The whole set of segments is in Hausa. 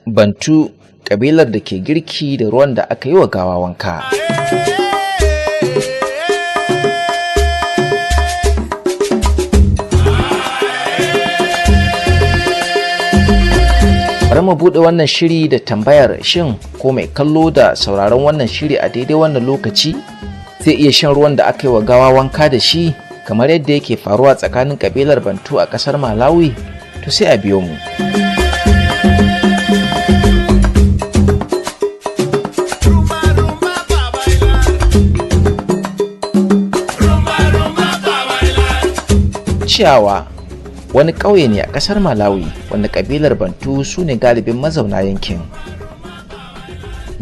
Bantu, ƙabilar da ke girki da ruwan da aka yi wa gawa wanka. Bari mu buɗe wannan shiri da tambayar, shin ko mai kallo da sauraron wannan shiri a daidai wannan lokaci zai iya shan ruwan da aka yi wa gawa wanka da shi kamar yadda yake faruwa tsakanin ƙabilar Bantu a ƙasar Malawi? To, sai a biyo mu. Ciyawa wani ƙauye ne a ƙasar Malawi wanda ƙabilar Bantu su ne galibin mazauna yankin.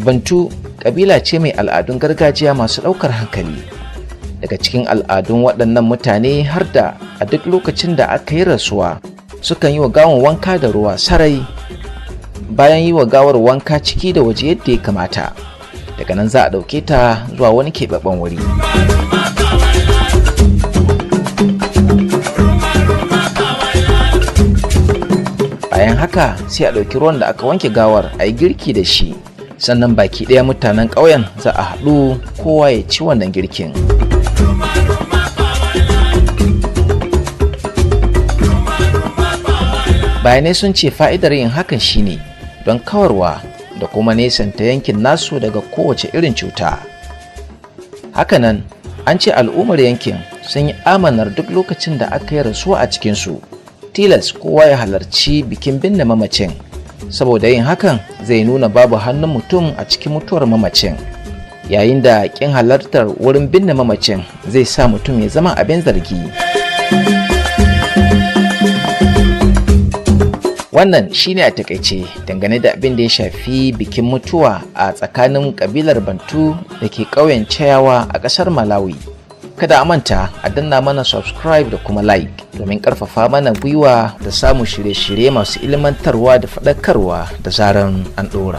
Bantu ƙabila ce mai al'adun gargajiya masu ɗaukar hankali. Daga cikin al'adun waɗannan mutane har da a duk lokacin da aka yi rasuwa, sukan yi wa gawan wanka da ruwa sarai. Bayan yi wa gawar wanka ciki da waje yadda ya kamata, daga nan za a ɗauke ta zuwa wani keɓaɓɓen wuri. Bayan haka sai a ɗauki ruwan da aka wanke gawar a yi girki da shi, sannan baki ɗaya mutanen ƙauyen za a haɗu kowa ya ci wannan girkin. Bayanai sun ce fa'idar yin hakan shine don kawarwa da kuma nesanta yankin nasu daga kowace irin cuta. Hakanan an ce al'ummar yankin sun yi amanar duk lokacin da aka yi rasuwa a cikinsu, tilas kowa ya halarci bikin binne mamacin, saboda yin hakan zai nuna babu hannun mutum a cikin mutuwar mamacin, yayin da kin halartar wurin binne mamacin zai sa mutum ya zama abin zargi. Wannan shine a takaice dangane da abin da ya shafi bikin mutuwa a tsakanin kabilar Bantu da ke ƙauyen Ciyawa a ƙasar Malawi. Kada a manta a danna mana subscribe da kuma like domin ƙarfafa mana gwiwa da samun shirye-shirye masu ilmantarwa da faɗakarwa da zaran an ɗora.